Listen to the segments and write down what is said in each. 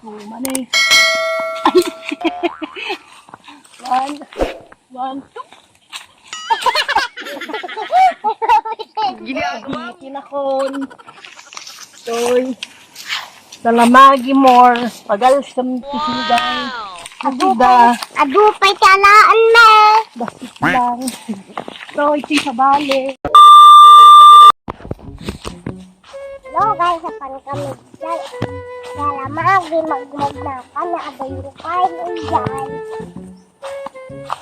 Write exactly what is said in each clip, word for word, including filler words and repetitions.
Tuman eh. One, one, two. Ginagawa mo. Kinakon. Toy. Salamagi more. Pagalsem ti sigang. Adu pay, adu pay ti alaen me. Bassit lang. Toy, ti sabali. Hello guys, apan kami dyan. Salamagi, magmagna kami, abay yung kain dyan.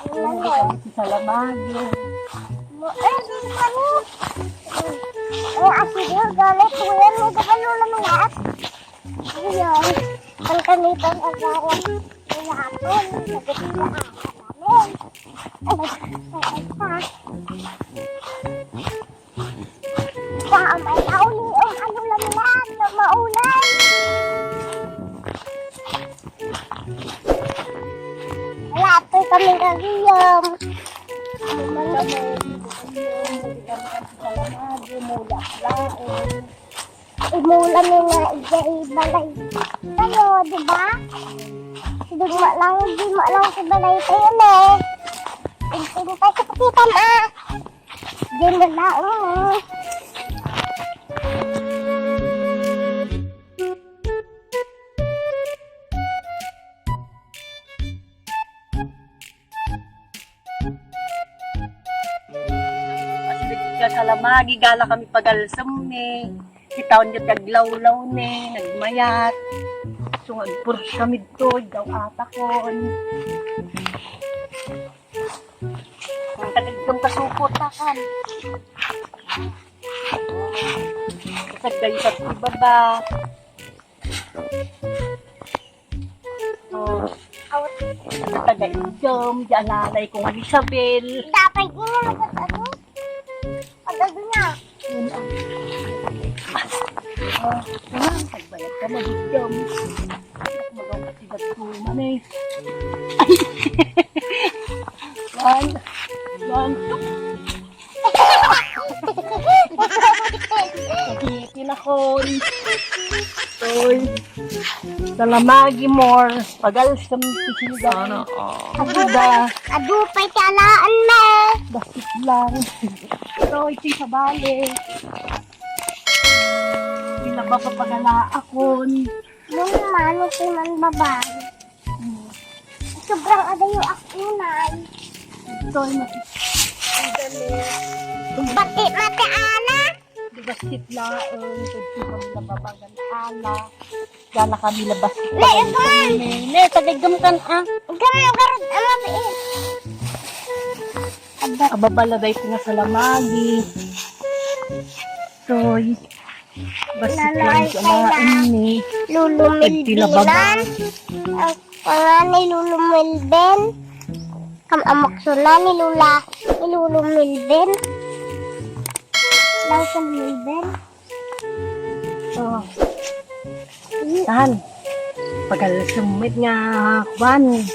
Ano ba? Si Salamagi. Mo, eh, di kami. Eh, asin yung galit, kuya, may gabalo lang lahat. Ayun, pag kami pang agawan, may hapon, nagkakita namin. Ay, ay, ay, ay, ay. Sa may nauli, oh, ano lang yan, na maulan. Wala po kami kagiyom. Ano man kami, mula laon. Imulan ni nga ijay balay tayo, di ba? Di mo lang, di mo lang si balay tayo, ne. Pagpintay sa kapitan, ah. Diyan na lang, oh. Asideg ka Salamagi, gala kami pagalsem ne. Kitaon ket aglawlaw ne, nagmayat. So, agpurot kami dito, daw atakon. Ang tagal kong kasuportahan. Kasagday sa ibaba. Oh. Taga-igam, di alalay kong Isabel. Dapat yun ang ano? Pag-ano na? Ah, ah, tagbayad ka, mag-igam. Magawa ka, sigat ko man eh. Ay! One, one, two. Kinakon. Toy. Salamagi more. Pagalsem ti sigang. Sana all. Adu pay ti alaen me. Bassit lang. Toy, ti sabali. Pinapapagalaakon. Yung mano ti man babae. Sobrang adayo ak unay. Ito ay mati-, ang dali. Bati, mati, ana? Bassit laeng, pwede kami nababagan, ana. Gala kami labas. Ne, ikaw. Ne, tagagam kan, ah. Ikaw, ikaw, ikaw, ikaw. Ababala day nga Salamagi. Toy. Bassit lang ti alaen ni. Lolo Melvinan. Ang pangan ni Lolo Melvin. Kam amak suna ni Lola. Ni Lolo Melvin. Lang sa Melvin. Oh. Tan. Pagalsem met nga, kuan.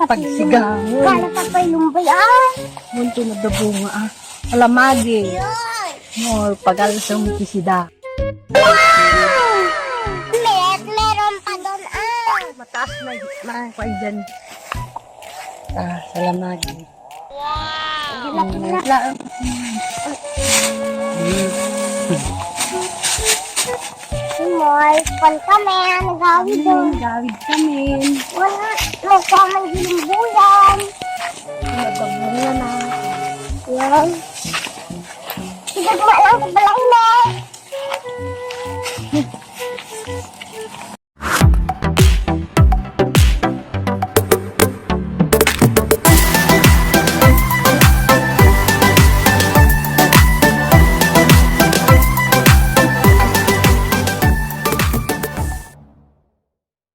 Pagsigang. Kala ka pa yung bay, ah. Munto na da bunga, ah. Salamagi. Yun. More pagalsem ti sida. Wow! Mer-, meron pa doon, ah. Mataas na, na, kuan dyan. Ah, Salamagi. Wow! Gilak-gilak. More fun kami, ah, nagawid doon. Gawid kami. Wala, nagkamang gilimbuyan. Nagkamang na. Yan. Sige, kumain lang sa balay na.